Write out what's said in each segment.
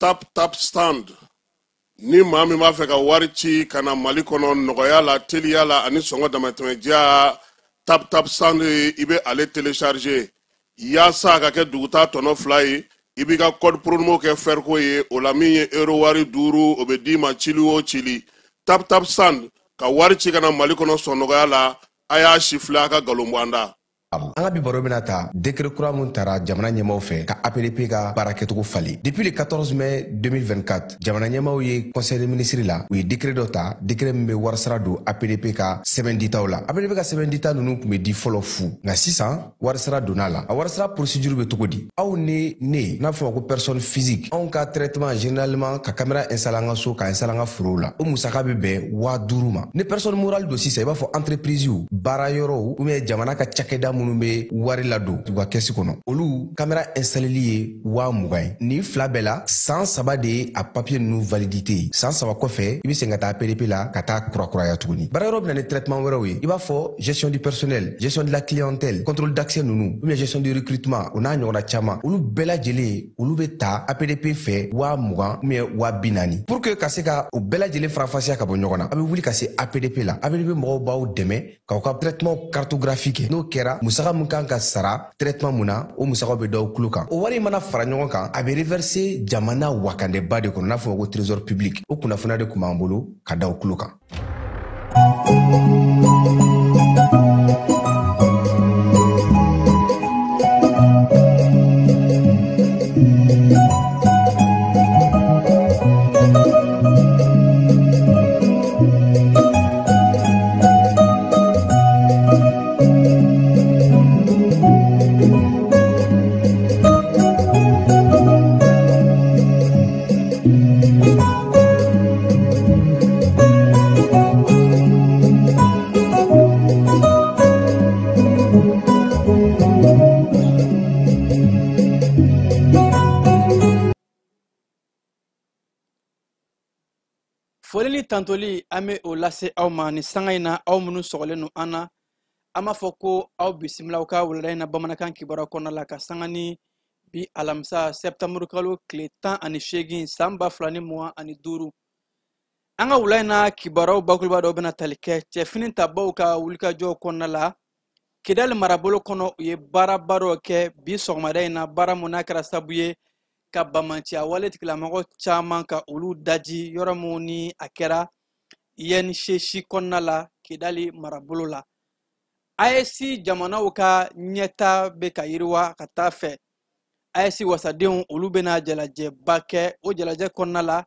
Tap Tap Send. Ni maa min b'a fɛ ka wari ci ka na Mali kɔnɔ nɔgɔya la, teliya la ani sɔngɔ damatɛmɛdiya, Tap Tap Send, i bɛ ale télécharger yaasa a ka kɛ dugutaa tɔnɔ 2 ye. I b'i ka code promo kɛ Ferco ye, o la min ye euro wari 5, o bɛ d'i ma cili o cili. Tap Tap Send ka wari ci ka na Mali kɔnɔ sɔn nɔgɔya la. A y'a sifilɛ, a ka nkalon bɔ an da. An ka bi baro bɛna ta décret kura mun tara jamana ɲɛmaw fɛ ka APDP ka baara kɛcogo falen. Depuis le 14 mai 2024, jamana ɲɛmaw ye conseil des ministres la, u ye décret dɔ ta, décret min bɛ warisara don APDP ka sɛbɛn ditaw la. APDP ka sɛbɛn dita ninnu tun bɛ di fɔlɔ fu, nka sisan warisara donna la. A warisara procédure bɛ cogo di? Aw ni ne, n'a fɔ ma ko personne physique, anw ka traitement généralement ka caméra installer an ka so, ka installer an ka forow la, o musaka bɛ bɛn 5000 ma. Ni personne morale don sisan, i b'a fɔ entreprise, baara yɔrɔw ou bien jamana ka cakɛda minnu bɛ wari ladon u ka kɛsi kɔnɔ, olu caméra installeli ye 20 000 ye. Nin fila bɛɛ la, san 3 de ye a papier ninnu validité ye. San 3 kɔfɛ, i bɛ segin ka taa APDP la ka taa kurakuraya tuguni. Baara yɔrɔ bɛ na ni traitement wɛrɛw ye, i b'a fɔ gestion du personnel, gestion de la clientèle, contrôle d'accès ninnu, ou bien gestion du recrutement, o n'a ɲɔgɔnna caman. Olu bɛɛ lajɛlen, olu bɛ ta APDP fɛ 20 000 ou bien 40 000. Pour que ka se ka o bɛɛ lajɛlen faranfasiya ka bɔ ɲɔgɔn na, a bɛ wuli ka se APDP la. APDP mɔgɔw b'aw dɛmɛ k'aw ka traitement cartographie kɛ. N'o kɛra, musaka mun kan ka sara traitement mun na, o musakaw bɛ d'aw tulo kan. O wari mana fara ɲɔgɔn kan, a bɛ reverser jamana wakandeba de kɔnɔ, n'a fɔ ko trésor public. O kunnafoniya de tun b'an bolo ka d'aw tulo kan. Foli ni tantoli, an bɛ o lase aw ma ni sanga in na. Aw minnu sɔgɔlen don an na, an b'a fɔ ko aw bisimila aw ka wulada in na bamanankan kibaruya kɔnɔna la, ka sanga ni bi alamisa sɛptanburu kalo tile 18 san 2025. An ka wula in na kibaruyaw bakuruba dɔw bɛna tali kɛ cɛfini tabaw ka wulikajɔw kɔnɔna la Kidali marabolo kɔnɔ. U ye baaraba dɔ kɛ bi sɔgɔmada in na, baara mun n'a kɛra sababu ye ka bamanciya wale tigilamɔgɔ caman ka olu daji yɔrɔ mun ni a kɛra Yɛnisesi kɔnɔna la Kidali marabolo la. AES jamanaw ka ɲɛta bɛ ka yiriwa ka taa fɛ. AES wasadenw, olu bɛna jalajɛba kɛ. O jalajɛ kɔnɔna la,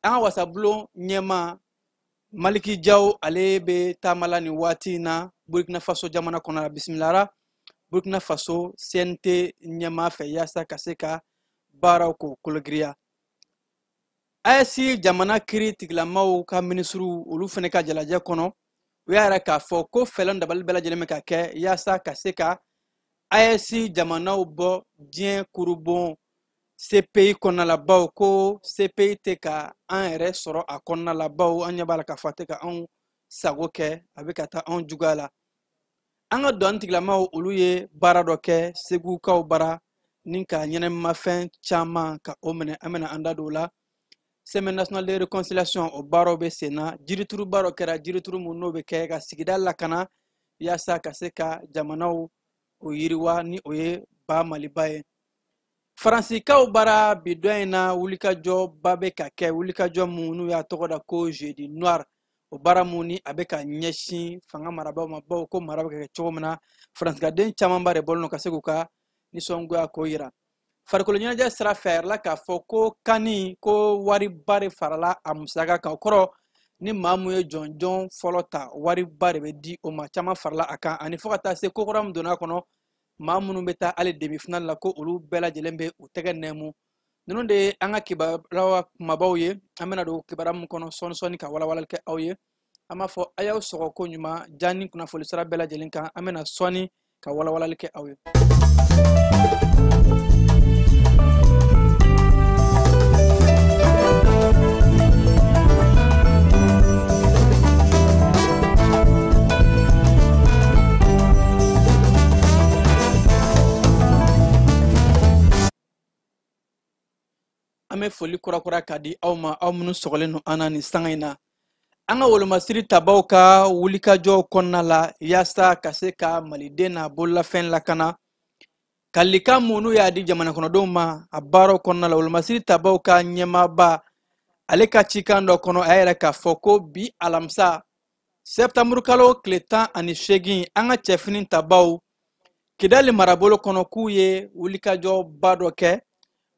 an ka wasabulon ɲɛma Maliki Jaw, ale bɛ taama la nin waati in na Burkina Faso jamana kɔnɔ la. Bisimilara Burkina Faso CNT ɲɛmaa fɛ yaasa ka se ka baaraw k'o kologiriya. AES jamana kiiri tigilamaw ka minisiriw, olu fana ka jalajɛ kɔnɔ, u y'a yira k'a fɔ ko fɛɛrɛ dabali bɛɛ lajɛlen bɛ ka kɛ yaasa ka se ka AES jamanaw bɔ diɲɛ kurubon CPI kɔnɔna la, bawo ko CPI tɛ ka an yɛrɛ sɔrɔ a kɔnɔna la, bawo an ɲɛ b'a la k'a fɔ a tɛ ka anw sago kɛ, a bɛ ka taa anw juguya la. An ka dɔnni tigilamaw, olu ye baara dɔ kɛ Segukaw bara ni ka ɲɛnɛmafɛn caman ka o minɛ. An bɛna an da don o la. Semaine nationale de réconciliation, o baaraw bɛ sen na. Jirituru baaraw kɛra, jirituru mun n'o bɛ kɛ ka sigida lakana yaasa ka se ka jamanaw o yiriwa, ni o ye ba Maliba ye. Faransikaw bara bi dɔ in na, wulikajɔba bɛ ka kɛ, wulikajɔ mun n'u y'a tɔgɔ da ko jeudi noir. O baara mun ni a bɛ ka ɲɛsin fanga marabaaw ma, bawo ko mara bɛ ka kɛ cogo min na, faransikaden camanba de bɔlen don ka se k'u ka nisɔngoya k'o yira. Farikolo ɲɛnajɛ sira fɛ, a yirala k'a fɔ ko kani ko wariba de farala a musaka kan. O kɔrɔ, ni maa mun ye jɔnjɔn fɔlɔ ta, wariba de bɛ di o ma, caman farala a kan. Ani fo ka taa se ko kura min donna a kɔnɔ, maa minnu bɛ taa hali demi finale la, ko olu bɛɛ lajɛlen bɛ u tɛgɛ nɛmu. Ninnu de ye an ka kibaruya kumabaw ye. An bɛna don kibaruya min kɔnɔ sɔɔni sɔɔni ka walawalali kɛ aw ye. An b'a fɔ a y'aw sɔgɔ ko ɲuman ja ni kunnafoni sira bɛɛ lajɛlen kan. An bɛna sɔɔni ka walawalali kɛ aw ye. An bɛ Foli kurakura ka di aw ma, aw minnu sɔgɔlen don an na nin sanga in na. An ka wolomasiri tabaw ka wulikajɔw kɔnɔna la yaasa ka se ka maliden n'a bololafɛn lakana, kalikan minnu y'a di jamana kɔnɔdenw ma a baaraw kɔnɔna la, wolomasiri tabaw ka ɲɛmaaba ale ka cikan dɔ kɔnɔ, a y'a yɛrɛ k'a fɔ ko bi alamisa sɛptanburukalo tile 18, an ka cɛfini tabaw Kidali marabolo kɔnɔ, k'u ye wulikajɔba dɔ kɛ,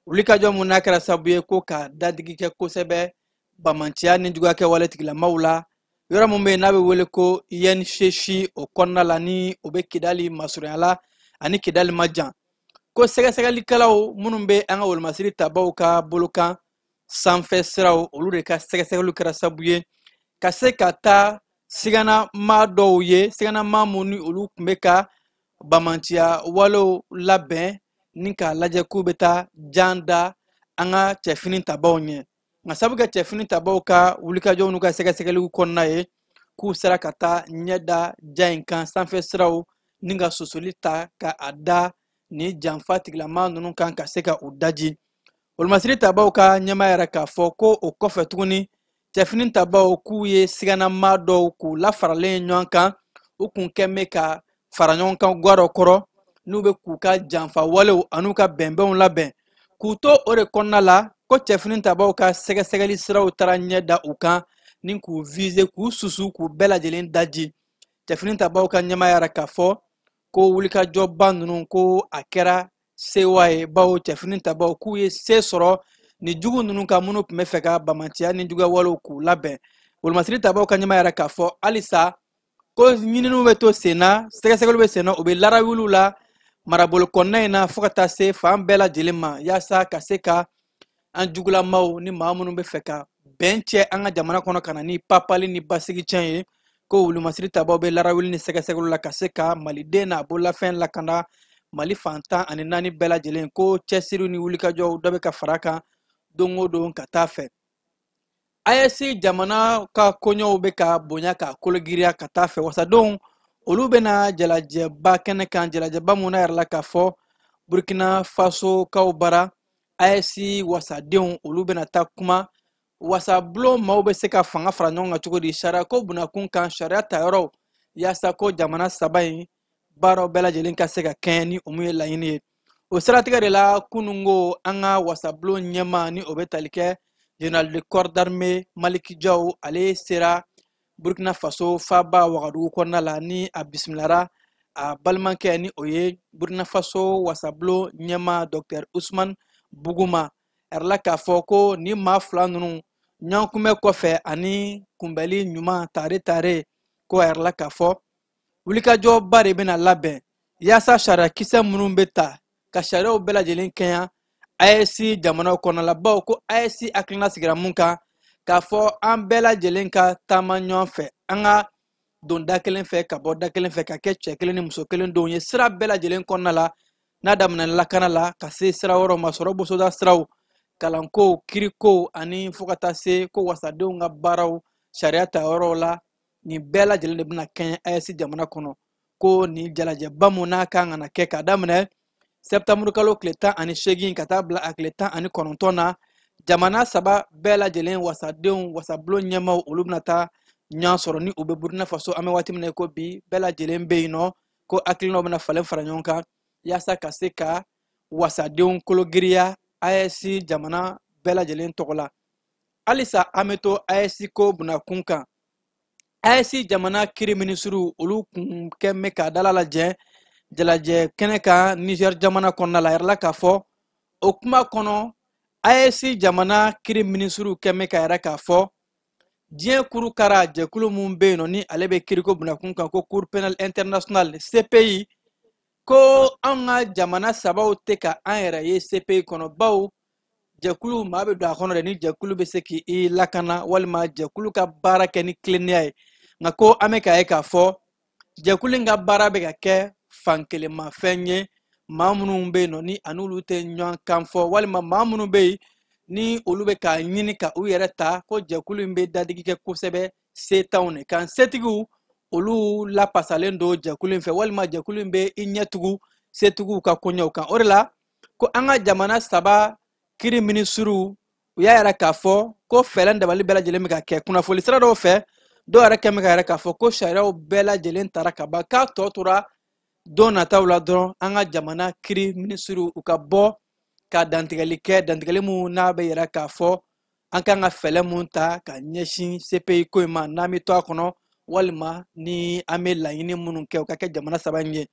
wulikajɔ mun n'a kɛra sababu ye ko ka dadigi kɛ kosɛbɛ bamanciya ni juguya kɛwale tigilamaw la, yɔrɔ mun bɛ yen n'a bɛ wele ko Yɛnisesi, o kɔnɔna la ni o bɛ Kidali masurunya la ani Kidali ma jan. Ko sɛgɛsɛgɛlikɛlaw minnu bɛ an ka wolomasiri tabaw ka bolokan sanfɛ siraw, olu de ka sɛgɛsɛgɛliw kɛra sababu ye ka se ka taa sigana maa dɔw ye, sigana maa minnu ni olu tun bɛ ka bamanciya walew labɛn ni k'a lajɛ k'u bɛ taa jan da an ka cɛfini tabaw ɲɛ. Nka sabu kɛ cɛfini tabaw ka wulikajɔw n'u ka sɛgɛsɛgɛliw kɔnɔna ye, k'u sera ka taa ɲɛ da ja in kan sanfɛ siraw ni ka sosoli ta ka a da ni janfa tigilama ninnu kan ka se ka u daji. Wolomasiri tabaw ka ɲɛmaa yɛrɛ k'a fɔ ko o kɔfɛ tuguni, cɛfini tabaw k'u ye siganamaa dɔw k'u lafaralen ɲɔgɔn kan, u kun kɛn bɛ ka fara ɲɔgɔn kan ga dɔ kɔrɔ n'u bɛ k'u ka janfa walew an'u ka bɛnbɛnw labɛn. K'u to o de kɔnɔna la, ko cɛfini tabaw ka sɛgɛsɛgɛli siraw taara ɲɛ da u kan ni k'u viser, k'u susu, k'u bɛɛ lajɛlen daji. Cɛfini tabaw ka ɲɛmaa yɛrɛ k'a fɔ ko wulikajɔba ninnu ko a kɛra sewa ye, bawo cɛfini tabaw k'u ye se sɔrɔ ni jugu ninnu ka minnu tun bɛ fɛ ka bamanciya ni juguya walew k'u labɛn. Wolomasiri tabaw ka ɲɛmaa yɛrɛ k'a fɔ halisa ko ɲininiw bɛ to sen na, sɛgɛsɛgɛliw bɛ sen na, u bɛ larawuliw la marabolo kɔnɔna in na fo ka taa se fan bɛɛ lajɛlen ma, yaasa ka se ka an jugulamaw ni maa minnu bɛ fɛ ka bɛn cɛ an ka jamana kɔnɔ ka na ni papali ni basigi tiɲɛ ye. Ko wolomasiri tabaw bɛ larawuli ni sɛgɛsɛgɛliw la ka se ka maliden n'a bololafɛn lakana Mali fan 14 bɛɛ lajɛlen, ko cɛsiriw ni wulikajɔw dɔ bɛ ka fara a kan don o don ka taa fɛ. AES jamana ka koɲɛw bɛ ka bonya ka kologiriya ka taa fɛ. Wasadenw olu bɛna jalajɛba kɛnɛ kan, jalajɛba mun n'a yɛrɛ la k'a fɔ Burkina Faso kaw bara, AES wasadenw olu bɛna taa kuma wasabulon maaw bɛ se ka fanga fara ɲɔgɔn kan cogo di sariya ko bunakun kan, sariya tayɔrɔw, yaasa ko jamana saba in baaraw bɛɛ lajɛlen ka se ka kɛɲɛ ni o mun ye laɲini ye. O siratigɛ de la, kununko an ka wasabulon ɲɛmaa ni o bɛ tali kɛ général de corps d'armée Maliki Jaw, ale sera Burkina Faso faaba Wagadugu kɔnɔna la ni a bisimilara a balimakɛ ni o ye Burkina Faso wasabulon ɲɛmaa docteur Usman Buguma. A yɛrɛ la k'a fɔ ko ni maa fila ninnu ɲɔgɔn kunbɛ kɔfɛ ani kunbɛli ɲuman tare tare, ko a yɛrɛ la k'a fɔ wulikajɔba de bɛna labɛn yaasa sariyakisɛ minnu bɛ ta ka sariyaw bɛɛ lajɛlen kɛɲɛ AES jamanaw kɔnɔna la, bawo ko AES hakilina sigira mun kan, k'a fɔ an bɛɛ lajɛlen ka taama ɲɔgɔn fɛ, an ka don da kelen fɛ ka bɔ da kelen fɛ, ka kɛ cɛ kelen ni muso kelen denw ye sira bɛɛ lajɛlen kɔnɔna la, n'a daminɛ lakana la ka se sira wɛrɛw ma, sɔrɔ bosoda siraw, kalanko, kiriko, ani fo ka taa se ko wasadenw ka baaraw sariya ta yɔrɔw la, nin bɛɛ lajɛlen de bɛna kɛɲɛ AES jamana kɔnɔ. Ko nin jalajɛba mun n'a kan ka na kɛ k'a daminɛ sɛptanburu kalo tile 18 ka taa bila a tile 19 na, jamana saba bɛɛ lajɛlen wasadenw, wasabulon ɲɛmaaw olu bɛna taa ɲɔgɔn sɔrɔ ni u bɛ Burkina Faso. An bɛ waati min na i ko bi, bɛɛ lajɛlen bɛ yen nɔ, ko hakilinaw bɛna falen fara ɲɔgɔn kan yaasa ka se ka wasadenw kologiriya AES jamana bɛɛ lajɛlen tɔgɔ la. Halisa an bɛ to AES ko bunakun kan. AES jamana kiri minisiriw olu kun kɛn bɛ ka dala lajɛ jalajɛ kɛnɛ kan Niger jamana kɔnɔna la. A yɛrɛ la k'a fɔ o kuma kɔnɔ, AES jamana kiri minisiriw kɛn bɛ ka yɛrɛ k'a fɔ diɲɛ kurukara jɛkulu mun bɛ yen nɔ ni ale bɛ kiriko bunakun kan, ko Cour pénale internationale CPI, ko an ka jamana sabaw tɛ ka an yɛrɛ ye CPI kɔnɔ, bawo jɛkulu maa bɛ don a kɔnɔ dɛ ni jɛkulu bɛ se k'i lakana walima jɛkulu ka baara kɛ ni tilennenya ye. Nka ko an bɛ k'a ye k'a fɔ jɛkulu in ka baara bɛ ka kɛ fankelenmafɛn ye, maa minnu bɛ yen nɔ ni a n'olu tɛ ɲɔgɔn kan fɔ, walima maa minnu bɛ yen ni olu bɛ k'a ɲini ka u yɛrɛ ta, ko jɛkulu in bɛ dadigi kɛ kosɛbɛ setanw de kan, setigiw olu lapasalen don jɛkulu in fɛ, walima jɛkulu in bɛ i ɲɛ tugu setigiw ka koɲɛw kan. O de la ko an ka jamana saba kiri minisiriw U y'a yira k'a fɔ ko fɛɛrɛ dabali bɛɛ lajɛlen bɛ ka kɛ. Kunnafoni sira dɔw fɛ, dɔw yɛrɛ kɛn bɛ ka yira k'a fɔ ko sariyaw bɛɛ lajɛlen tara ka ban, k'a tɔ tora don nataw la dɔrɔn an ka jamana kiri minisiriw u ka bɔ ka dantigɛli kɛ, dantigɛli mun n'a bɛ yira k'a fɔ an kan ka fɛɛrɛ mun ta ka ɲɛsin CPI ko in ma, n'an bɛ to a kɔnɔ walima ni an bɛ laɲini minnu kɛ o ka kɛ jamana saba in ye.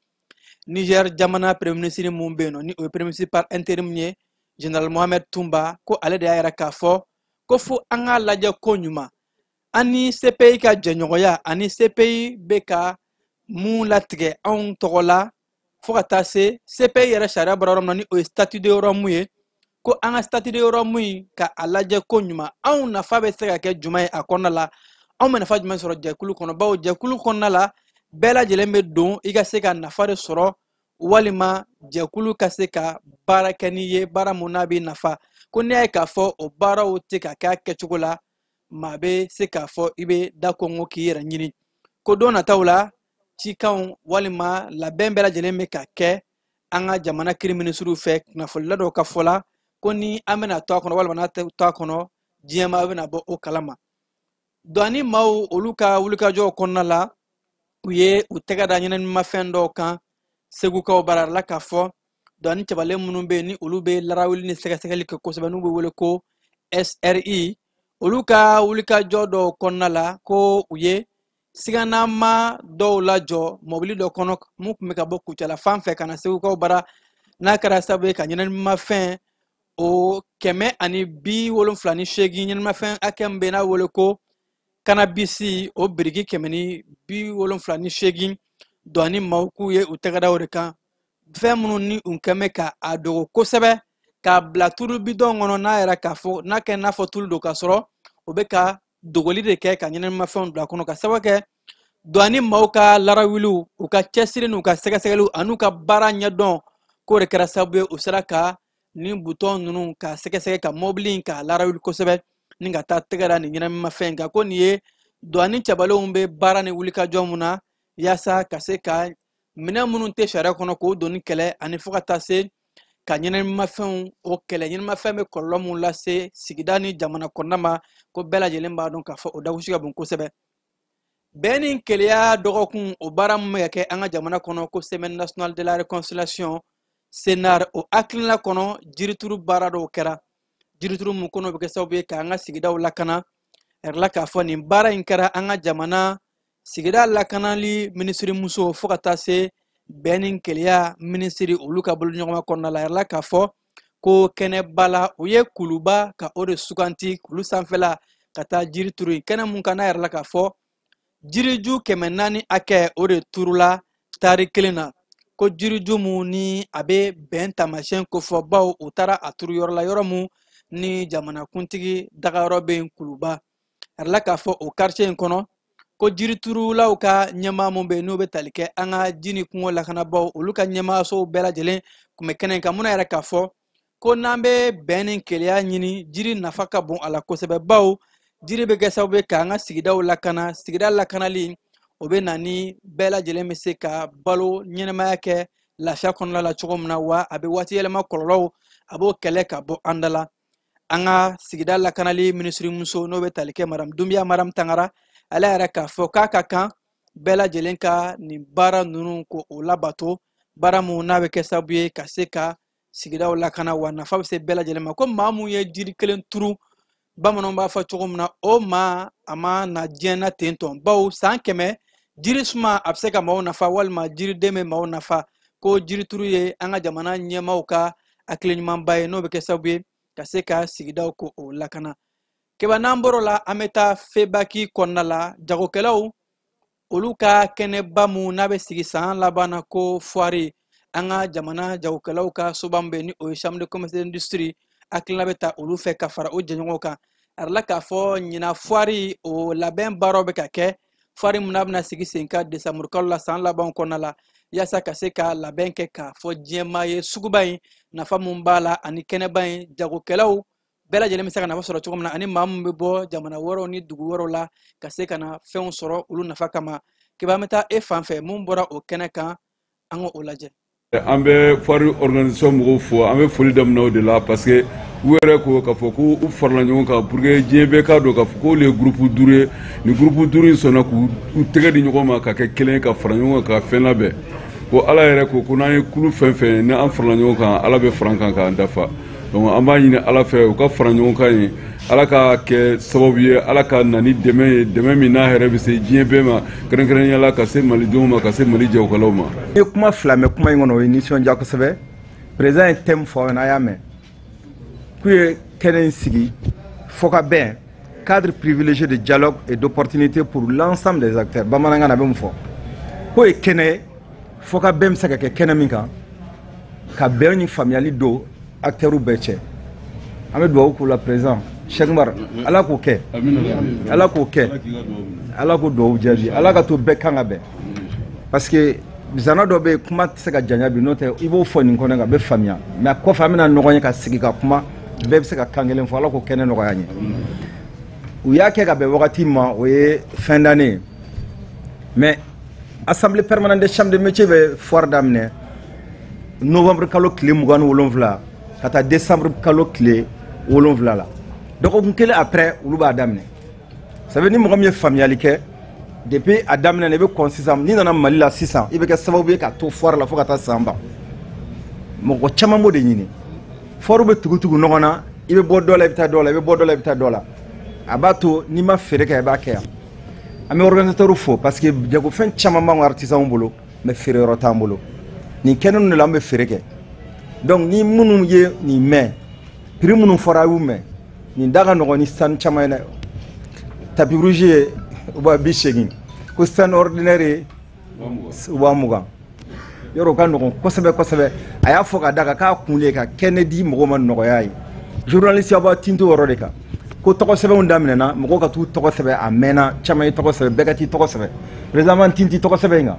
Niger jamana premier ministre mun bɛ yen nɔ, ni o ye premier ministre par intérim ye, Général Mohamed Toumba, ko ale de y'a yira k'a fɔ ko fo an k'a lajɛ ko ɲuman an ni CPI ka jɛɲɔgɔnya ani CPI bɛ ka mun latigɛ anw tɔgɔ la, fo ka taa se CPI yɛrɛ sariya bɔra yɔrɔ min na, ni o ye statut de Rome ye, ko an ka statut de Rome in ka a lajɛ ko ɲuman, anw nafa bɛ se ka kɛ jumɛn ye a kɔnɔna la, anw bɛ nafa jumɛn sɔrɔ jɛkulu kɔnɔ, bawo jɛkulu kɔnɔna la bɛɛ lajɛlen bɛ don i ka se ka nafa de sɔrɔ walima jɛkulu ka se ka baara kɛ n'i ye baara mun n'a b'i nafa. Ko n'i y'a ye k'a fɔ o baaraw tɛ ka kɛ a kɛcogo la, maa bɛ se k'a fɔ i bɛ da kɔngɔ k'i yɛrɛ ɲini. Ko don nataw la cikanw walima labɛn bɛɛ lajɛlen bɛ ka kɛ an ka jamana kiri minisiriw fɛ, kunnafonila dɔw ka fɔ la ko ni an bɛna to a kɔnɔ walima n'a tɛ to a kɔnɔ, diɲɛmaa bɛna bɔ o kalama. Douane maaw olu ka wulikajɔw kɔnɔna la, u ye u tɛgɛ da ɲɛnaminimafɛn dɔw kan Segukaw baara la k'a fɔ douane cɛbalen minnu bɛ yen ni olu bɛ larawuli ni sɛgɛsɛgɛli kɛ kosɛbɛ, n'u bɛ wele ko SRI, olu ka wulikajɔ dɔw kɔnɔna la ko u ye siganama dɔw lajɔ mɔbili dɔ kɔnɔ mun tun bɛ ka bɔ Kucala fan fɛ ka na Segukaw bara, n'a kɛra sababu ye ka ɲɛnaminimafɛn o 178 ɲɛnaminimafɛn hakɛ min bɛ yen n'a wele ko cannabis, o biriki 178 douane maaw k'u ye u tɛgɛ da o de kan. Fɛn minnu ni u kɛn bɛ ka a dogo kosɛbɛ k'a bila tulu bidɔn kɔnɔ, n'a yɛrɛ k'a fɔ n'a kɛ n'a fɔ tulu don, k'a sɔrɔ o bɛ ka dogoli de kɛ ka ɲɛnaminimafɛnw bila a kɔnɔ, ka sababu kɛ douane maaw ka larawuliw, u ka cɛsiri n'u ka sɛgɛsɛgɛliw an'u ka baara ɲɛdɔn, k'o de kɛra sababu ye u sera ka nin butɔn ninnu ka sɛgɛsɛgɛ ka mɔbili in k'a larawuli kosɛbɛ ni ka taa tɛgɛ da nin ɲɛnaminimafɛn in kan. Ko nin ye douane cɛbalenw bɛ baara ni wulikajɔ mun na yaasa ka se ka minɛn minnu tɛ sariya kɔnɔ k'o doni kɛlɛ, ani fo ka taa se ka ɲɛnaminimafɛnw o kɛlɛ. Ɲɛnaminimafɛn bɛ kɔlɔlɔ mun lase sigida ni jamana kɔnɔna ma, ko bɛɛ lajɛlen b'a dɔn k'a fɔ o dagosi ka bon kosɛbɛ. Bɛn ni kelenya dɔgɔkun o baara min bɛ ka kɛ an ka jamana kɔnɔ ko semaine nationale de la réconciliation CNR, o hakilina kɔnɔ jirituru baara dɔw kɛra, jirituru mun kɔnɔ bɛ kɛ sababu ye k'an ka sigidaw lakana. A yirala k'a fɔ nin baara in kɛra an ka jamana sigida lakanali minisirimuso fo ka taa se bɛn ni kelenya minisiri olu ka boloɲɔgɔnma kɔnɔna la. A yirala k'a fɔ ko kɛnɛba la u ye kuluba ka o de suganti kulu sanfɛla ka taa jiri turu yen, kɛnɛ mun kan n'a yirala k'a fɔ jiriju 400 hakɛ o de turula tari kelen na. Ko jiriju mun ni a bɛ bɛn taamasiyɛn kofɔ, bawo u taara a turu yɔrɔ la, yɔrɔ mun ni jamanakuntigi dagayɔrɔ bɛ yen kuluba. A yirala k'a fɔ o quartier in kɔnɔ ko jiriturulaw ka ɲɛmaa mun bɛ yen n'o bɛ tali kɛ an ka ji ni kungo lakanabaaw olu ka ɲɛmaayasow bɛɛ lajɛlen tun bɛ kɛnɛ in kan, mun yɛrɛ k'a fɔ ko n'an bɛ bɛn ni kelenya ɲini, jiri nafa ka bon a la kosɛbɛ, bawo jiri bɛ kɛ sababu ye k'an ka sigidaw lakana. Sigida lakanali o bɛ na ni bɛɛ lajɛlen bɛ se ka balo ɲɛnɛmaya kɛ lafiya kɔnɔna la cogo min na, wa a bɛ waati yɛlɛma kɔlɔlɔw a b'o kɛlɛ ka bɔ an da la. An ka sigida lakanali minisirimuso n'o bɛ tali kɛ Madame Dunbiya Mariam Tangara, ale yɛrɛ k'a fɔ k'a ka kan bɛɛ lajɛlen ka nin baara ninnu ko o labato, baara mun n'a bɛ kɛ sababu ye ka se ka sigidaw lakana, wa nafa bɛ se bɛɛ lajɛlen ma. Ko maa mun ye jiri kelen turu, bamananw b'a fɔ cogo min na, o maa a ma na diɲɛ na ten tɔn, bawo san 100 jiri suma a bɛ se ka maaw nafa walima jiriden bɛ maaw nafa. Ko jirituru ye an ka jamana ɲɛmaaw ka hakili ɲumanba ye, n'o bɛ kɛ sababu ye ka se ka sigidaw ko o lakana. Keba n'an bɔr'o la, an bɛ taa FEBAKI kɔnɔna la, jagokɛlaw olu ka kɛnɛba mun n'a bɛ sigi san laban na ko foire, an ka jamana jagokɛlaw ka soba min bɛ yen ni o ye chambre de commerce et d'industrie, hakilina bɛ ta olu fɛ ka fara o jɛɲɔgɔnw kan. A yirala k'a fɔ ɲinan foire o labɛn baaraw bɛ ka kɛ, foire mun n'a bɛna sigi sen kan décembre kalo la san laban kɔnɔna la, yaasa ka se ka labɛn kɛ k'a fɔ diɲɛmaa ye suguba in nafa mun b'a la ani kɛnɛba in jagokɛlaw bɛɛ lajɛlen bɛ se ka nafa sɔrɔ cogo min na, ani maa mun bɛ bɔ jamana wɛrɛw ni dugu wɛrɛw la ka se ka na fɛnw sɔrɔ olu nafa kama. Keba, an bɛ taa e fan fɛ, mun bɔra o kɛnɛ kan, an k'o lajɛ. An bɛ foire organisation mɔgɔw fo, an bɛ foli daminɛ o de la parce que U yɛrɛ ko k'a fɔ ko u farala ɲɔgɔn kan pour que diɲɛ bɛɛ k'a dɔn k'a fɔ k'olu ye groupe 5 ye. Ni groupe 5 in sɔnna k'u tɛgɛ di ɲɔgɔn ma ka kɛ kelen ye, ka fara ɲɔgɔn kan ka fɛn labɛn. Ko Ala yɛrɛ ko n'an ye kulu fɛn fɛn ni an farala ɲɔgɔn kan, Ala bɛ fara an kan k'an dafa. Donc an b'a ɲini Ala fɛ u ka fara ɲɔgɔn kan ye, Ala ka kɛ sababu ye, Ala ka na ni dɛmɛ ye, dɛmɛ min n'a hɛrɛ bɛ se diɲɛ bɛɛ ma, kɛrɛnkɛrɛnnenya la ka se malidenw ma, ka se Mali jagokɛlaw ma. N ye kuma fila mɛn kuma in kɔnɔ, o ye nisɔndiya kosɛbɛ. Président ye thème fɔ aw ɲɛna, a y'a mɛn k'u ye kɛnɛ in sigi fɔkabɛn, cadre privilégié de dialogue et d'opportunité pour l'ensemble des acteurs. Bamanankan na a bɛ mun fɔ? K'o ye kɛnɛ ye fɔkabɛn bɛ se ka kɛ kɛnɛ min kan, ka bɛn ni faamuyali don acteurs bɛɛ cɛ. An bɛ dugawu k'u la, président Cheikh Umar, Ala k'o kɛ, Ala k'o kɛ, Ala k'o dugawu jaabi, Ala ka to bɛɛ kan ka bɛn. Parce que zana dɔ bɛ yen, kuma tɛ se ka janya bi, n'o tɛ i b'o fɔ nin kɔnɔ kan, a bɛ faamuya. Mais a kɔfɛ an bɛna ɲɔgɔn ye ka sigi ka kuma, bɛɛ bɛ se ka kan kelen fɔ. Ala k'o kɛnɛ nɔgɔya an ye. U y'a kɛ ka bɛn wagati ma, o ye fin d'année ye. Mais assemblée permanente des chambres de métier bɛ foire daminɛ novembre kalo tile 27 ka taa décembre kalo tile 7 la. Dɔgɔkun kelen après olu b'a daminɛ. Ça veut dire ni mɔgɔ min ye faamuyali kɛ depuis a daminɛ na, i bɛ kɔn sisan, n'i nana Mali la sisan, i bɛ kɛ sababu ye ka to foire la fo ka taa san ban. Mɔgɔ caman b'o de ɲini. Foire bɛ tugu-tugu ɲɔgɔn na, i bɛ bɔ dɔ la i bɛ taa dɔ la, i bɛ bɔ dɔ la i bɛ taa dɔ la. A b'a to n'i ma feere kɛ, i b'a kɛ yan. An bɛ organisateur fo parce que jagofɛn caman b'an ka artisanw bolo, mais feere yɔrɔ t'an bolo. Nin kɛnɛ ninnu de la an bɛ feere kɛ. Donc ni minnu ye nin mɛn, prix minnu fɔra a y'u mɛn, nin da ka nɔgɔn ni sanu caman ye dɛ. Tapis rouge ye 80 000, ko stand ordinaire ye 20 000. Yɔrɔ o ka nɔgɔn kosɛbɛ kosɛbɛ. A y'a fɔ ka da kan k'a kun de ye ka kɛnɛ di mɔgɔw ma nɔgɔya ye. Journaliste aw b'a tinto yɔrɔ de kan. Ko tɔgɔ sɛbɛnw daminɛna, mɔgɔw ka t'u tɔgɔ sɛbɛn, a mɛnna, caman ye tɔgɔ sɛbɛn, bɛɛ ka t'i tɔgɔ sɛbɛn. Président b'an tinti tɔgɔ sɛbɛn in kan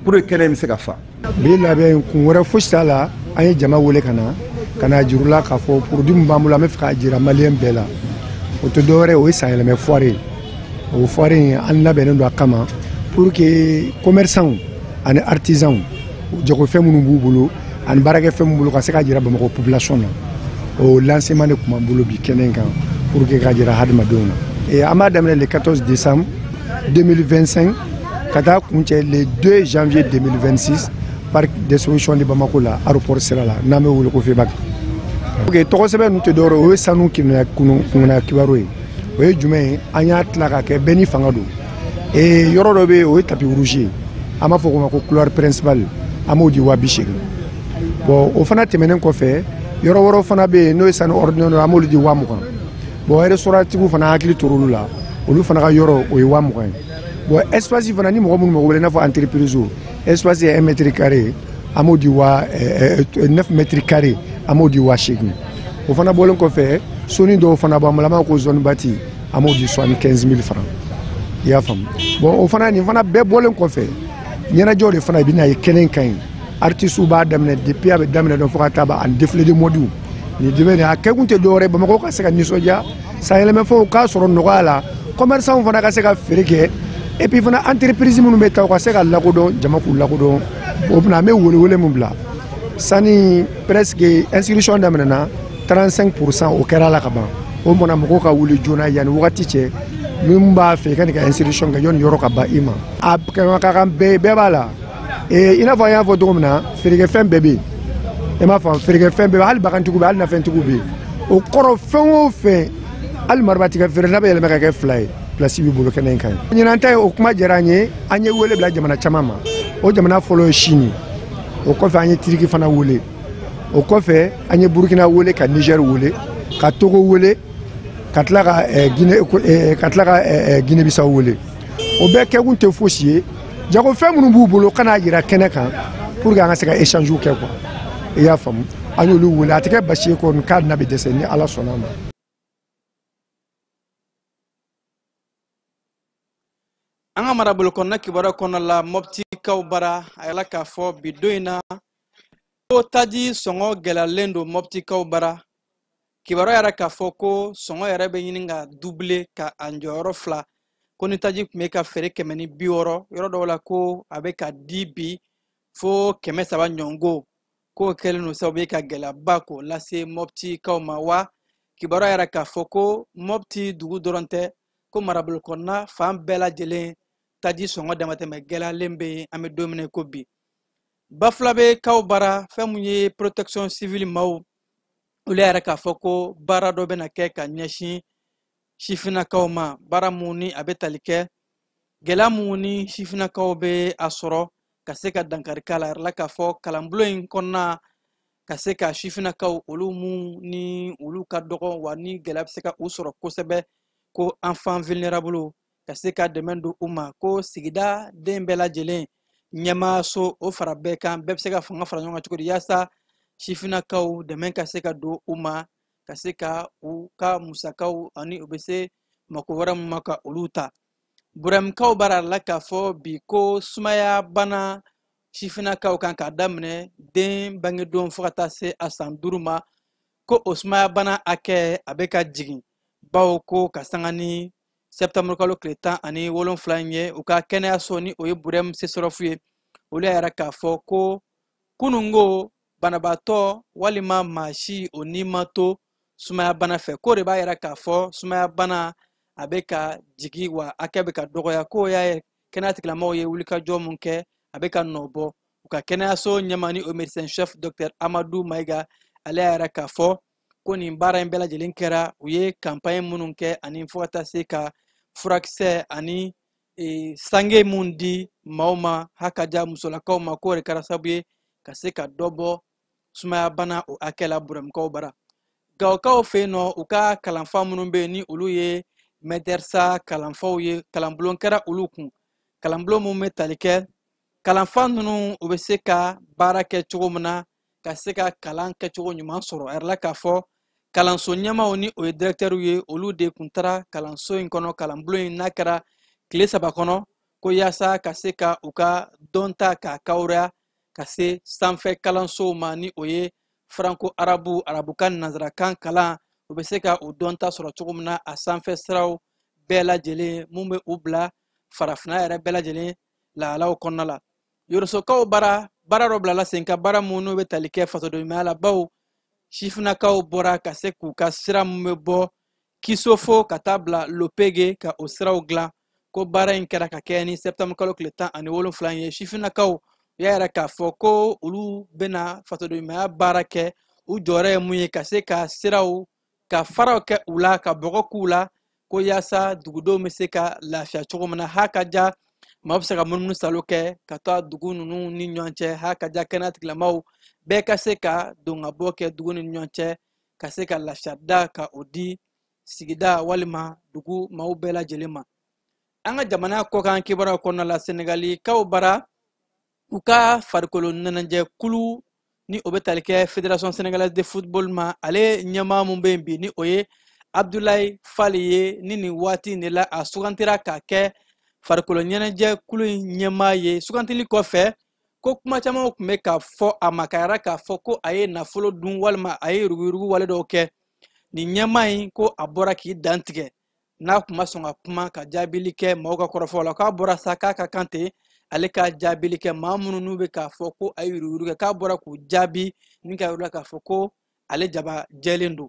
pour que kɛnɛ in bɛ se ka fa. Bi labɛn kun wɛrɛ fosi t'a la, an ye jama wele ka na ka na juru la k'a fɔ produit min b'an bolo, an bɛ fɛ k'a jira maliyɛn bɛɛ la. O tɛ dɔwɛrɛ ye, o ye sanyɛlɛmɛ foire ye. O foire in an labɛnnen don a kama pour que commerçants ani artisans, jagofɛn minnu b'u bolo ani baarakɛfɛn minnu bolo, ka se ka jira Bamakɔ population na. O lancement de tun b'an bolo bi kɛnɛ in kan pour que ka jira hadamadenw na. Et an b'a daminɛ le 14 décembre 2025 ka taa kuncɛ le 2 janvier 2026, parc d'exposition de Bamako la, aéroport sira la, n'an bɛ wele ko FEBAC. Ok, tɔgɔ sɛbɛn ninnu tɛ dɔwɛrɛ ye, o ye sanu kunna kibaru ye. O ye jumɛn ye? An y'a tila ka kɛ bɛɛ ni fanga don. Ee, yɔrɔ dɔ bɛ yen, o ye tapis rouge ye, an b'a fɔ o ma ko couloir principal, an b'o di 80 000. Bon, o fana tɛmɛnen kɔfɛ, yɔrɔ wɛrɛw fana bɛ yen, n'o ye sanu ordinaire, an b'olu di 20 000. Bon, restaurant tigiw fana hakili tor'olu la, olu fana ka yɔrɔ o ye 20 000 ye. Bon, espace fana, ni mɔgɔ minnu mago bɛ, i n'a fɔ entreprise, espace ye 1 mètre carré, an b'o di wa 9 mètres carré, an b'o di 80 000. O fana bɔlen kɔfɛ, soni dɔw fana b'an bolo, an b'a ko zone bâtie, an b'o di 75 000 francs. I y'a faamu? Bon, o fana, nin fana bɛɛ bɔlen kɔfɛ, ɲɛnajɛw de fana i bɛna ye kɛnɛ in kan yen. Artistes b'a daminɛ depuis a bɛ daminɛ dɔn fo ka taa ban, ani défilé de mode. Nin dɛmɛ nin a kɛkun tɛ dɔwɛrɛ ye, Bamakɔ ka se ka nisɔndiya, sanyɛlɛmafɛnw k'a sɔrɔ nɔgɔya la, commerçants fana ka se ka feere kɛ, et puis fana entreprise minnu bɛ taa, u ka se ka lakodɔn, jama k'u lakodɔn. O fana, an bɛ welewele min bila, sani presque inscription daminɛna, 35% o kɛra la ka ban. O mɔna mɔgɔw ka wuli joona yanni wagati cɛ. Min b'a fɛ i ka nin ka inscription kɛ yanni yɔrɔ ka ban i ma, a ka kan bɛɛ, bɛɛ b'a la. Ee, i n'a fɔ an y'a fɔ cogo min na, feerekɛfɛn bɛɛ bɛ yen, i m'a faamu? Feerekɛfɛn bɛɛ bɛ, hali bagantigiw bɛ, hali nafɛntigiw bɛ yen. O kɔrɔ, fɛn o fɛn, hali maribatigɛ feere n'a bɛ yɛlɛma ka kɛ fila ye, place b'i bolo kɛnɛ in kan yen. Ɲinan ta ye, o kuma diyara an ye. An ye wele bila jamana caman ma. O jamana fɔlɔ ye Chine, o kɔfɛ an ye Turquie fana wele, o kɔfɛ an ye Burukina wele, ka Niger wele, ka Togo wele, ka tila ka Guinée, ka tila ka Guinée Bissau wele. O bɛɛ kɛkun tɛ fosi ye, jagofɛn minnu b'u bolo ka n'a jira kɛnɛ kan pour que an ka se ka échange kɛ quoi. I y'a faamu? An y'olu wele, a tɛ kɛ basi ye kɔni k'a na bɛ dɛsɛ ni Ala sɔnna a ma. An ka marabolo kɔnɔna kibaruya kɔnɔna la, Mɔptikaw bara, a yala k'a fɔ bi don in na ko taji sɔngɔ gɛlɛyalen don Mɔptikaw bara. Kibaruya yɛrɛ k'a fɔ ko sɔngɔ yɛrɛ bɛ ɲini ka dubile ka a jɔyɔrɔ fila, ko ni taji tun bɛ ka feere 160 yɔrɔ dɔw la, ko a bɛ ka di bi fo 300 ɲɔgɔnko, k'o kɛlen don sababu ye ka gɛlɛyaba k'o lase Mɔptikaw ma. Wa Kibaruya yɛrɛ k'a fɔ ko Mɔpti dugu dɔrɔn tɛ, ko marabolo kɔnɔna fan bɛɛ lajɛlen taji sɔngɔ damatɛmɛ gɛlɛyalen bɛ yen an bɛ don min na i ko bi. Bafulabekaw bara, fɛn mun ye protection civile maaw, olu yɛrɛ k'a fɔ ko baara dɔ bɛna kɛ ka ɲɛsin sifinnakaw ma, baara mun ni a bɛ tali kɛ gɛlɛya mun ni sifinnakaw bɛ a sɔrɔ ka se ka dankari k'a la. A yɛrɛ la k'a fɔ kalanbulon in kɔnɔna ka se ka sifinnakaw olu mun ni olu ka dɔgɔ wa ni gɛlɛya bɛ se ka u sɔrɔ kosɛbɛ, ko enfant vulnérable, ka se ka dɛmɛ don u ma, ko sigida den bɛɛ lajɛlen ɲɛmaaso o fara bɛɛ kan, bɛɛ bɛ se ka fanga fara ɲɔgɔn kan cogo di yaasa sifinnakaw dɛmɛ ka se ka don u ma, ka se ka u ka musakaw ani u bɛ se mako wɛrɛ min ma ka olu ta. Burɛmkaw b'a la k'a fɔ bi ko sumaya bana sifinnakaw kan k'a daminɛ den bangedon fo ka taa se a san 5 ma, ko o sumaya bana hakɛ a bɛ ka jigin, bawo ko ka sanga ni sɛptanburu kalo tile 17 in ye, u ka kɛnɛyaso ni o ye Burɛm Sesɔrɔfu ye, olu y'a yira k'a fɔ ko kununko banabaatɔ walima maa si o ni ma to sumaya bana fɛ, k'o de b'a yira k'a fɔ sumaya bana a bɛ ka jigi wa hakɛ bɛ ka dɔgɔya, k'o y'a ye kɛnɛya tigilamɔgɔw ye wulikajɔ mun kɛ a bɛ ka nɔ bɔ. U ka kɛnɛyaso ɲɛmaa ni o médecin chef docteur Amadu Mayiga, ale y'a yira k'a fɔ ko nin baara in bɛɛ lajɛlen kɛra, u ye campagne minnu kɛ ani fo ka taa se ka furakisɛ ani sange mun di maaw ma, hakaja musolakaw ma, k'o de kɛra sababu ye ka se ka dɔ bɔ sumaya bana o hakɛ la Burɛmkaw bara. Gawokaw fɛ yen nɔ, u ka kalanfa minnu bɛ yen ni olu ye mɛdɛrisa kalanfaw ye, kalanbulon kɛra olu kun, kalanbulon mun bɛ tali kɛ kalanfa ninnu u bɛ se ka baara kɛ cogo min na ka se ka kalan kɛcogo ɲuman sɔrɔ. A yɛrɛ la k'a fɔ kalanso ɲɛmaaw ni o ye directeur ye, olu de kun taara kalanso in kɔnɔ, kalanbulon in n'a kɛra tile 3 kɔnɔ, ko yaasa ka se ka u ka dɔnta k'a kawuruya ka se sanfɛ kalansow ma, ni o ye franco arabu, arabukan nanzarakan kalan, u bɛ se ka o dɔnta sɔrɔ cogo min na a sanfɛ siraw bɛɛ lajɛlen mun bɛ u bila farafinna yɛrɛ bɛɛ lajɛlen lahalaw kɔnɔna la. Yorosokaw bara, baara dɔ bilala sen kan, baara mun n'o bɛ tali kɛ fasodenɲumanya la, bawo sifinnakaw bɔra ka se k'u ka sira mun bɛ bɔ Kisofo ka taa bila Lopege ka o siraw dilan, ko baara in kɛra ka kɛ ni sɛptanburu kalo tile 17 ye. Sifinnakaw u y'a yira k'a fɔ ko olu bɛna fasodenɲumanya baara kɛ, u jɔyɔrɔ ye mun ye ka se ka siraw ka faraw kɛ u la, ka bɔgɔ k'u la, ko yaasa dugudenw bɛ se ka lafiya cogo min na, ha ka ja maaw bɛ se ka munumunu salo kɛ ka taa dugu ninnu ni ɲɔgɔn cɛ, ha ka ja kɛnɛya tigilamaaw bɛɛ ka se ka don ka bɔ kɛ dugu ni ɲɔgɔn cɛ, ka se ka lafiya da ka o di sigida walima dugu maaw bɛɛ lajɛlen ma. An ka jamana kɔkan kibaruyaw kɔnɔna la, Senegalikaw bara u ka farikolo ɲɛnajɛkulu ni o bɛ tali kɛ Fédération sénégalaise de football ma, ale ɲɛmaa mun bɛ yen bi ni o ye Abdoulaye Fall ye, ni nin waati in de la a sugantira k'a kɛ farikolo ɲɛnajɛkulu in ɲɛmaa ye. Sugantili kɔfɛ ko kuma caman tun bɛ ka fɔ a ma, ka yira k'a fɔ ko a ye nafolo dun walima a ye yuruguyurugu wale dɔw kɛ. Nin ɲɛmaa in ko a bɔra k'i dantigɛ, n'a tun ma sɔn ka kuma ka jaabili kɛ maaw ka kɔrɔfɔw la, k'a bɔra sa k'a ka kan ten ale ka jaabili kɛ maa minnu n'u bɛ k'a fɔ ko a ye yuruguyurugu kɛ, k'a bɔra k'u jaabi ni ka yira k'a fɔ ko ale jaba jɛlen don.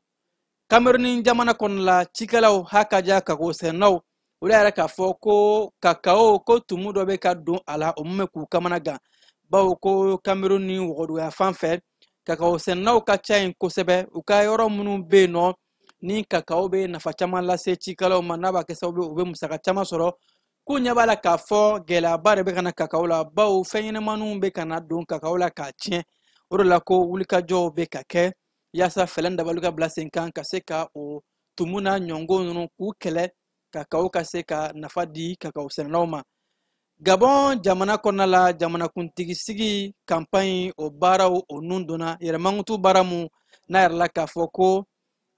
Kameruni jamana kɔnɔna la, cikɛlaw hakaja kakao sɛnɛnaw olu y'a yira k'a fɔ ko kakao ko tumu dɔ bɛ ka don a la, o mun bɛ k'u kamana gan, bawo ko Kameruni ni wagaduguya fan fɛ kakao sɛnɛnaw ka ca yen kosɛbɛ. U ka yɔrɔ minnu bɛ yen nɔ ni kakao bɛ nafa caman lase cikɛlaw ma, n'a b'a kɛ sababu ye u bɛ musaka caman sɔrɔ, k'u ɲɛ b'a la k'a fɔ gɛlɛyaba de bɛ ka na kakao la, bawo fɛn ɲɛnɛmaninw bɛ ka na don kakao la k'a tiɲɛ. O de la ko wulikajɔw bɛ ka kɛ yaasa fɛɛrɛ dabali ka bila sen kan ka se ka o tumu n'a ɲɔngo ninnu k'u kɛlɛ, kakao ka se ka nafa di kakao sɛnɛlaw ma. Gabon jamana kɔnɔna la, jamanakuntigi sigi campagne o baaraw o nun donna yɛrɛmankutu baara mun n'a yɛrɛ la k'a fɔ ko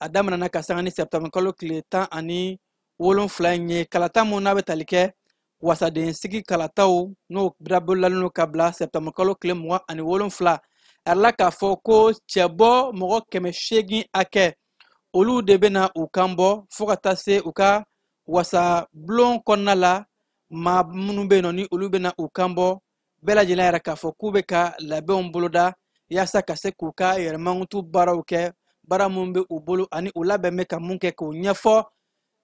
a daminɛna ka sanga ni sɛptanburu kalo tile 17 in ye, kalata mun n'a bɛ tali kɛ wasaden sigi kalataw n'o dabololalen don ka bila sɛptanburu kalo tile 27. A yɛrɛ la k'a fɔ ko cɛbɔ mɔgɔ 800 hakɛ olu de bɛna u kan bɔ fo ka taa se u ka wasabulon kɔnɔna la, maa minnu bɛ yen nɔ ni olu bɛna u kan bɔ, bɛɛ lajɛlen yɛrɛ k'a fɔ k'u bɛ ka labɛnw boloda yaasa ka se k'u ka yɛrɛmankutu baaraw kɛ, Baara mun bɛ u bolo ani u labɛn bɛ ka mun kɛ k'o ɲɛfɔ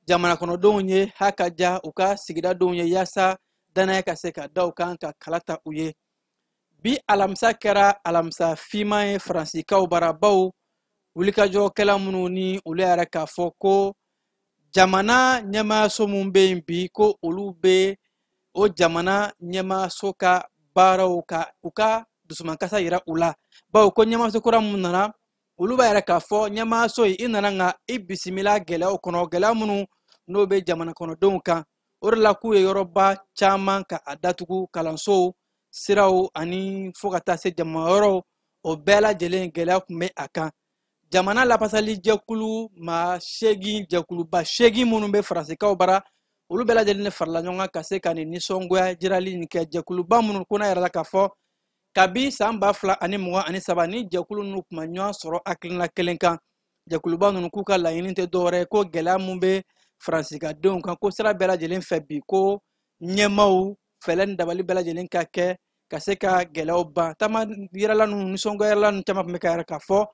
jamana kɔnɔdenw ye, ha ka ja u ka sigidadenw ye, yaasa danaya ka se ka da u kan ka kala ta u ye. Bi alamisa kɛra alamisa finman ye Faransikaw barabaw wulikajɔkɛla minnu ni olu yɛrɛ k'a fɔ ko jamana ɲɛmaayaso mun bɛ yen bi, ko olu bɛ o jamana ɲɛmaayaso ka baaraw ka u ka dusumankasa yira u la, bawo ko ɲɛmaayaso kura mun nana, olu b'a yɛrɛ k'a fɔ ɲɛmaayaso ye i nana nka i bisimila gɛlɛyaw kɔnɔ, gɛlɛya minnu n'o bɛ jamana kɔnɔdenw kan. O de la k'u ye yɔrɔba caman ka a datugu, kalansow, siraw ani fo ka taa se jama yɔrɔw, o bɛɛ lajɛlen gɛlɛya tun bɛ a kan. Jamana lafasali jɛkulu maa 8, jɛkuluba 8 minnu bɛ Faransikaw bara, olu bɛɛ lajɛlen de farala ɲɔgɔn kan ka se ka nin nisɔngoya jirali nin kɛ. Jɛkuluba minnu ko n'a yɛrɛ la k'a fɔ kabi san 2023 ni jɛkulu ninnu tun ma ɲɔgɔn sɔrɔ hakilina kelen kan, jɛkuluba ninnu k'u ka laɲini tɛ dɔwɛrɛ ye ko gɛlɛya mun bɛ Faransikadenw kan, ko sira bɛɛ lajɛlen fɛ bi ko ɲɛmaaw fɛɛrɛ ni dabali bɛɛ lajɛlen ka kɛ ka se ka gɛlɛyaw ban. Taama yirala ninnu, nisɔngoya yirala ninnu caman tun bɛ ka yɛrɛ k'a fɔ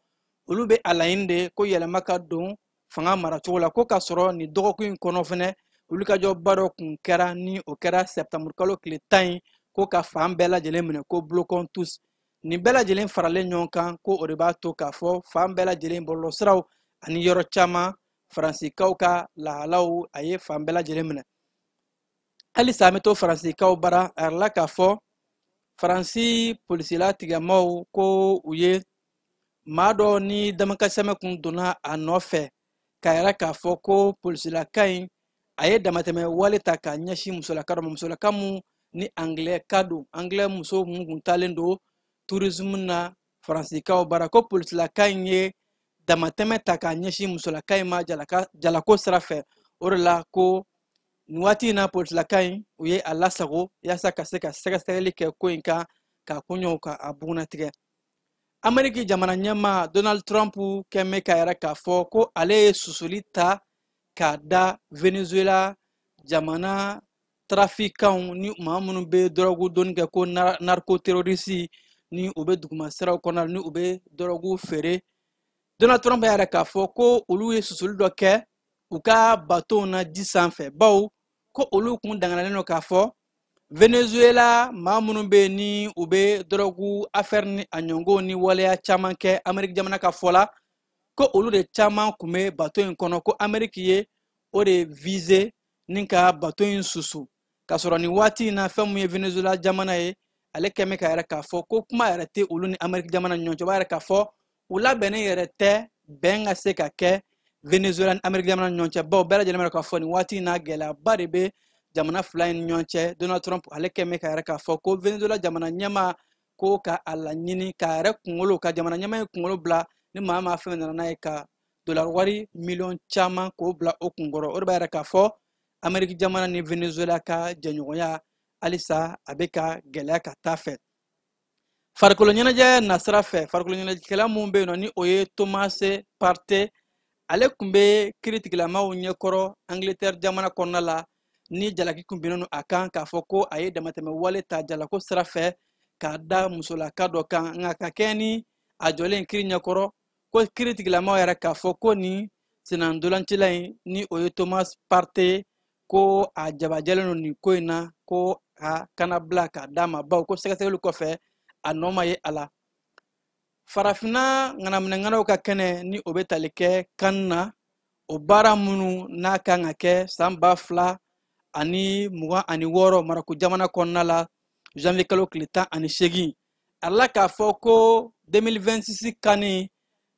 olu bɛ a laɲini de ko yɛlɛma ka don fanga maracogo la, ko k'a sɔrɔ nin dɔgɔkun in kɔnɔ fɛnɛ wulikajɔba dɔ kun kɛra, ni o kɛra sɛptanburu kalo tile 10 ye, ko ka fan bɛɛ lajɛlen minɛ ko bloquons tous. Nin bɛɛ lajɛlen faralen ɲɔgɔn kan, ko o de b'a to k'a fɔ fan bɛɛ lajɛlen bɔlɔlɔsiraw ani yɔrɔ caman Faransikaw ka lahalaw a ye fan bɛɛ lajɛlen minɛ. Halisa an bɛ to Faransikaw bara, a yirala k'a fɔ Faransi polisila tigɛmaw ko u ye maa dɔ ni damakasɛmɛ kun donna a nɔfɛ k'a yira k'a fɔ ko polisilaka in a ye damatɛmɛ wale ta k'a ɲɛsin musolaka dɔ ma, musolaka mun ni angilɛ ka don, angilɛ muso mun kun taalen don tourisme na Faransikaw bara, ko polisilaka in ye damatɛmɛ ta k'a ɲɛsin musolaka in ma jalako sira fɛ. O de la ko nin waati in na polisilaka in u ye a lasago yaasa ka se ka sɛgɛsɛgɛli kɛ ko in kan k'a kunɲɔgɔn ka a bugunnatigɛ. Ameriki jamana ɲɛmaa Donald Trump kɛn bɛ k'a yira k'a fɔ ko ale ye susuli ta k'a da Venezuela jamana trafiquants ni maa minnu bɛ dɔrɔgu donni kɛ ko narcoterroriste ni u bɛ duguma siraw kɔnɔ ni u bɛ dɔrɔgu feere. Donald Trump y'a yira k'a fɔ ko olu ye susuli dɔ kɛ u ka bateau na ji sanfɛ, bawo ko olu kun danganalen don k'a fɔ Venezuela maa minnu bɛ yen ni u bɛ dɔrɔgu affaire ni a ɲɔgɔnw ni waleya caman kɛ Ameriki jamana ka fɔ la, ko olu de caman kun bɛ bateau in kɔnɔ, ko Ameriki ye o de viser ni ka bateau in susu. K'a sɔrɔ nin waati in na fɛn mun ye Venezuela jamana ye, ale kɛn bɛ k'a yira k'a fɔ ko kuma yɛrɛ tɛ olu ni Ameriki jamana ni ɲɔgɔn cɛ. O b'a yira k'a fɔ u labɛnnen yɛrɛ tɛ bɛn ka se ka kɛ Venezuela ni Ameriki jamana ni ɲɔgɔn cɛ, bawo bɛɛ lajɛlen b'a dɔn k'a fɔ nin waati in na gɛlɛyaba de bɛ jamana fila in ni ɲɔgɔn cɛ. Donald Trump ale kɛn bɛ k'a yira k'a fɔ ko Venezuela jamana ɲɛmaa ko ka a laɲini k'a yɛrɛ kunkolo, ka jamana ɲɛmaa in kunkolo bila ni maa maa fɛn nana n'a ye ka dollar wari miliyɔn caman k'o bila o kunkɔrɔ. O de b'a yira k'a fɔ Ameriki jamana ni Venezuela ka jɛɲɔgɔnya halisa a bɛ ka gɛlɛya ka taa fɛ. Farikolo ɲɛnajɛ nasira fɛ, farikolo ɲɛnajɛkɛla mun bɛ yen nɔ ni o ye Thomas Partey, ale tun bɛ kiiritigilamaw ɲɛkɔrɔ Angleterre jamana kɔnɔna la ni jalaki kun binnen don a kan k'a fɔ ko a ye damatɛmɛ wale ta jalako sira fɛ k'a da musolaka dɔ kan, nka ka kɛɲɛ ni a jɔlen kiiri ɲɛkɔrɔ, ko kiiritigilamaw yɛrɛ k'a fɔ ko nin sennantolancila in ni o ye Thomas Partey, ko a jabajɛlen don nin ko in na, ko a kana bila k'a d'a ma, bawo ko sɛgɛsɛgɛli kɔfɛ a nɔ ma ye a la. Farafinna ŋanaminɛŋanaw ka kɛnɛ ni o bɛ tali kɛ kan na, o baara minnu n'a kan ka kɛ san 2026 Marako jamana kɔnɔna la, janvier kalo tile 18, a la k'a fɔ ko 2026 kani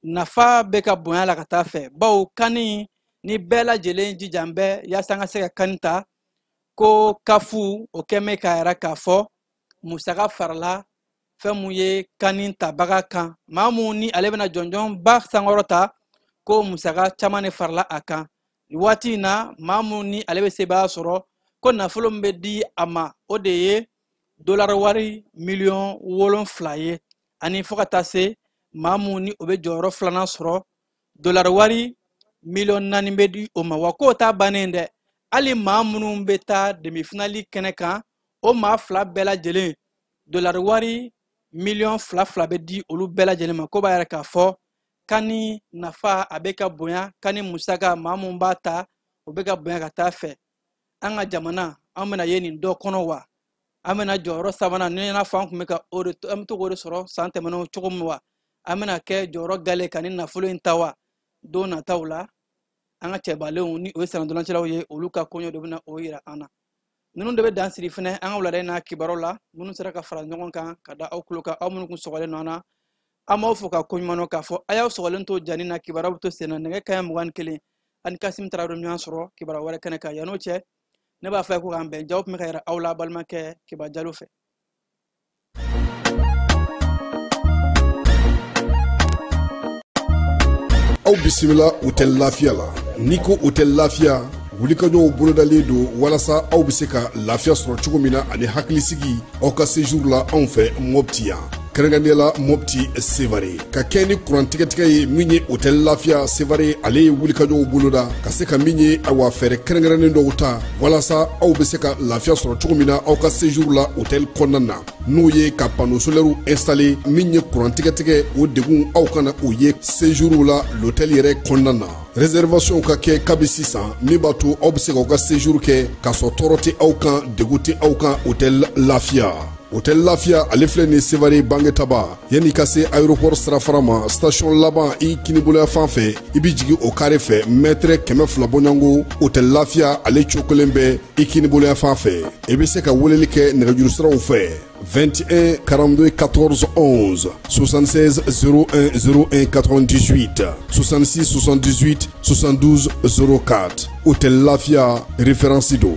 nafa bɛ ka bonya la ka taa fɛ, bawo kani ni bɛɛ lajɛlen jijan bɛ yaasa an ka se ka kani ta, ko kafu o kɛn bɛ k'a yira k'a fɔ musaka farala fɛn mun ye kani tabaga kan, maa mun ni ale bɛna jɔnjɔn ba sankɔrɔ ta, ko musaka caman de farala a kan. Nin waati in na maa mun ni ale bɛ sebaaya sɔrɔ, ko nafolo min bɛ di a ma o de ye dollar wari miliyɔn 7 ye, ani fo ka taa se maa mun ni o bɛ jɔyɔrɔ filanan sɔrɔ, dollar wari miliyɔn 4 bɛ di o ma. Wa k'o ta bannen dɛ, hali maa minnu bɛ taa demi-finale kɛnɛ kan, o maa fila bɛɛ lajɛlen dollar wari miliyɔn 2 2 bɛ di olu bɛɛ lajɛlen ma. Ko b'a yira k'a fɔ CAN nafa a bɛ ka bonya, CAN musaka maa mun b'a ta o bɛ ka bonya ka taa fɛ. An ka jamana, an bɛna ye nin dɔ kɔnɔ wa? An bɛna jɔyɔrɔ sabanan ni n'a fɔ an tun bɛ ka o de, an bɛ to k'o de sɔrɔ san tɛmɛnenw cogo min wa? An bɛna kɛ jɔyɔrɔ gale ka nin nafolo in ta wa? Don nataw la, an ka cɛbalenw ni o ye sannadɔlancilaw ye, olu ka koɲɛ de bɛna o yira an na. Ninnu de bɛ dan siri fɛnɛ an ka wulada in na kibaruw la, minnu sera ka fara ɲɔgɔn kan ka da aw tulo kan. Aw minnu kun sɔgɔlen nɔ an na, an b'aw fo ka koɲuman dɔn k'a fɔ a y'aw sɔgɔlen to jani na. Kibaruyaw bɛ to sen na nɛgɛ kanɲɛ 21, ani Kasim Tarawele ɲɔgɔn sɔrɔ kibaruya wɛrɛ kɛnɛ kan. Yan'o cɛ, ne b'a fɔ a ye ko k'an bɛn. Jaw tun bɛ ka yira aw la balimakɛ Kiba Jalo fɛ. Aw bisimila Hôtel Lafiya la. N'i ko Hôtel Lafiya, wulikajɔw bolodalen don walasa aw bɛ se ka lafiya sɔrɔ cogo min na ani hakilisigi aw ka séjour la anw fɛ Mopti yan, kɛrɛnkɛrɛnnenya la Mopti Sevare, ka kɛ ni kuran tigɛtigɛ ye. Min ye Hôtel Lafiya Sevare, ale ye wulikajɔw boloda ka se ka min ye, awa, fɛɛrɛ kɛrɛnkɛrɛnnen dɔw ta walasa aw bɛ se ka lafiya sɔrɔ cogo min na aw ka séjour la hôtel kɔnɔna na, n'o ye ka panneau solaire installé. Min ye kuran tigɛtigɛ, o degun aw kana o ye séjour la l'hôtel yɛrɛ kɔnɔna na. Réservation ka kɛ kabi sisan, min b'a to aw bɛ se k'aw ka séjour kɛ k'a sɔrɔ tɔɔrɔ tɛ aw kan, degun tɛ aw kan. Hôtel Lafiya, Hôtel Lafiya, ale filɛ nin Sevare Bangetaba, yanni ka se aéroport sirafara ma, station laban i kiniboloya fan fɛ, i bɛ jigin o carré fɛ, mètre 200 bɔɲɔgɔnko, Hôtel Lafiya ale cokolen bɛ i kiniboloya fan fɛ. I bɛ se ka weleli kɛ nɛgɛjuru siraw fɛ: 21 42 14 11, 76 01 01 98, 66 78 72 04. Hôtel Lafia, référence do.